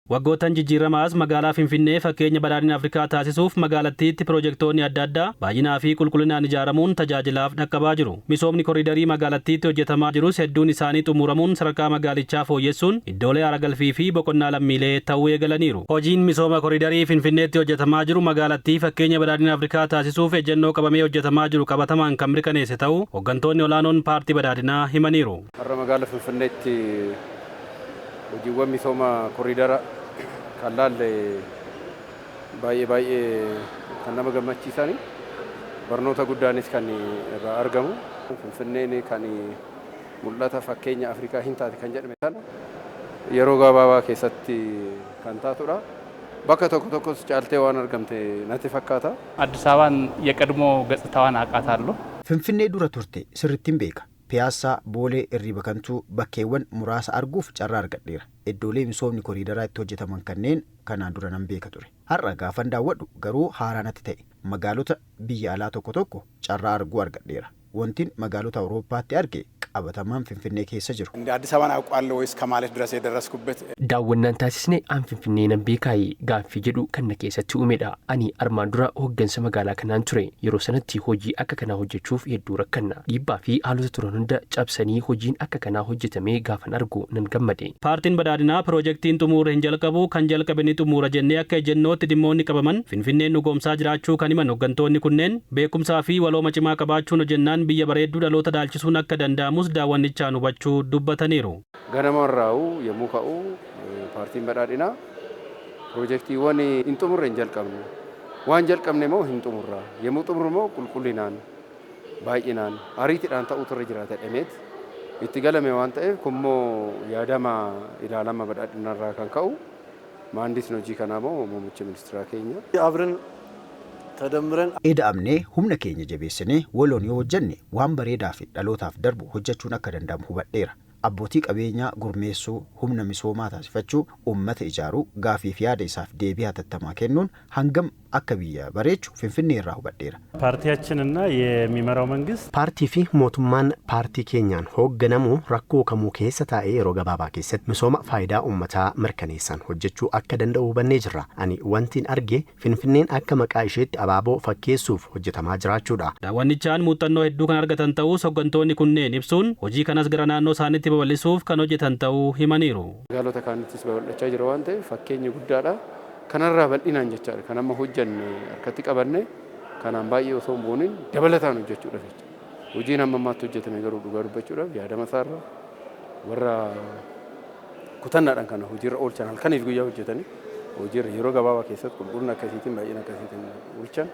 Waggoottan jijjiiramaas magaalaa Finfinnee fakkeenya badhaadhina Afrikaa taasisuuf magaalattiitti piroojektoonni adda addaa baay'inaa fi qulqullinaan ijaaramuun tajaajilaaf dhaqqabaa jiru. Misoomni koriidarii magaalattiitti hojjetamaa jirus hedduun isaanii xumuramuun sadarkaa magaalichaa fooyyessuun iddoolee aara-galfii fi boqonnaa lammiilee ta'uu eegalaniiru. Hojiin misooma koriidarii Finfinneetti hojjetamaa jiru magaalattii fakkeenya badhaadhina Afrikaa taasisuuf ejjennoo qabamee hojjetamaa jiru qabatamaan kan mirkaneesse ta'uu hoggantoonni olaanoon paartii badhaadhinaa himaniiru. Har'a magaala Finfinneetti hojiiwwan misooma koriidara kan laalle baay'ee baay'ee kan nama gammachiisani, barnoota guddaanis kan irraa argamu. Finfinneen kan mul'ata fakkeenya Afrikaa hin taate kan jedhame sana yeroo gabaabaa keessatti kan taatudha. Bakka tokko tokkos caaltee waan argamte natti fakkaata. አዲስ አበባን የቀድሞ ገጽታዋን አውቃታለሁ። Finfinnee dura turte sirrittiin beeka. Piyaassaa, Boolee, Irriba Kantuu bakkeewwan muraasa arguuf carraa argadheera. Iddoolee misoomni koriidaraa itti hojjetaman kanneen kanaan dura nan beeka ture. Har'a gaafan daawwadhu garuu haaraa natti ta'e. Magaalota biyya alaa tokko tokko carraa arguu argadheera. Wantin magaalota Awurooppaatti arge qabatamaan Finfinnee keessa jiru. እንደ አዲስ አበባን አውቃለሁ ወይ እስከ ማለት ድረስ የደረስኩበት Daawwannaan taasisne aan Finfinnee nan beekaayi gaaffii jedhu kan na keessatti uumedha. Ani armaan dura hooggansa magaalaa kanaan ture. Yeroo sanatti hojii akka kanaa hojjechuuf hedduu rakkanna. Dhiibbaa fi haalota turan hunda cabsanii hojiin akka kanaa hojjetamee gaafan argu nan gammade. Paartiin badhaadhinaa piroojeektiin xumuure hin jalqabu, kan jalqabe ni xumuura jennee akka ejjennootti dhimmoonni qabaman Finfinneen dhugoomsaa jiraachuu kan himan hooggantoonni kunneen, beekumsaa fi walooma cimaa qabaachuun hojjennaan biyya bareedduu dhaloota dhaalchisuun akka danda'amus daawwannichaan hubachuu dubbataniiru. Ganama irraa'u yommuu ka'u, paartiin badhaadhinaa piroojeektiiwwan hin xumurre hin jalqabnu. Waan jalqabne immoo hin xumurra. Yommuu xumurru immoo qulqullinaan, baay'inaan, ariitiidhaan ta'utu irra jiraata jedhameet itti galame waan ta'eef, kunimmoo yaadama ilaalama badhaadhinarraa kan ka'u, maandisni hojii kanaa immoo muummicha ministeeraa keenya. አብረን ተደምረን Ida'amnee humna keenya jabeessinee waloon yoo hojjenne waan bareedaa fi dhalootaaf darbu hojjechuun akka danda'amu hubadheera. Abbootii qabeenyaa gurmeessuu, humna misoomaa taasifachuu, uummata ijaaruu, gaafii fi yaada isaaf deebii hatattamaa kennuun hangam akka biyya bareechu Finfinnee irraa hubadheera. ፓርቲያችንና የሚመራው መንግስት Paartii fi mootummaan paartii keenyaan hoogganamu rakkoo kamuu keessa taa'ee yeroo gabaabaa keessatti misooma faayidaa uummataa mirkaneessan hojjechuu akka danda'u hubannee jirra. Ani wantiin arge Finfinneen akka maqaa isheetti abaaboo fakkeessuuf hojjetamaa jiraachuudha. Daawwannichaan muuxannoo hedduu kan argatan ta'us hooggantoonni kunneen ibsuun, hojii kanas gara naannoo isaaniitti babal'isuuf kan hojjetan ta'uu himaniiru. Magaalota kaanittis babal'achaa jira waan ta'eef fakkeenya guddaadha. Kanarraa bal'inaan jechaadha. Kan amma hojjanne harkatti qabanne kanaan baay'ee osoo hin booniin dabalataan hojjechuudhaaf jecha. Hojiin hamma ammaatti hojjetame garuu dhugaa dubbachuudhaaf yaadama isaarra warra kutannaadhaan kana hojiirra oolchan, halkaniif guyyaa hojjetanii hojiirra yeroo gabaabaa keessatti qulqullina akkasiitiin, baay'ina akkasiitiin oolchan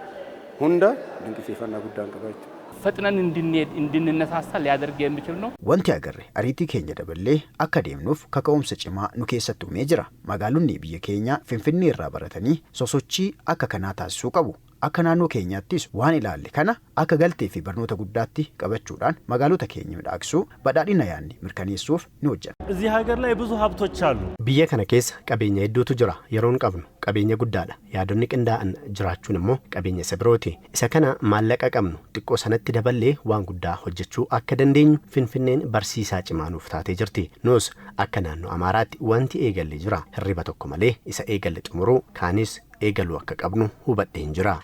hunda dinqisiifannaa guddaan qaba jechuudha. ፈጥነን እንድንሄድ እንድንነሳሳ ሊያደርግ የሚችል ነው። Wanti agarre ariitii keenya daballee akka deemnuuf kaka'umsa cimaa nu keessatti uumee jira. Magaalonni biyya keenyaa Finfinnee irraa baratanii sosochii akka kanaa taasisuu qabu. Akka naannoo keenyaattis waan ilaalle kana akka galtee fi barnoota guddaatti qabachuudhaan magaalota keenya midhaagsuu, badhaadhina yaadne mirkaneessuuf ni hojjenna. እዚህ ሀገር ላይ ብዙ ሀብቶች አሉ። Biyya kana keessa qabeenya hedduutu jira. Yeroon qabnu qabeenya guddaadha. Yaadonni qindaa'an jiraachuun immoo qabeenya isa birooti. Isa kana maallaqa qabnu xiqqoo sanatti daballee waan guddaa hojjechuu akka dandeenyu Finfinneen barsiisaa cimaa nuuf taatee jirti. Nus akka naannoo Amaaraatti wanti eegalle jira. Hirriba tokko malee isa eegalle xumuruu, kaanis eegaluu akka qabnu hubadheen jira.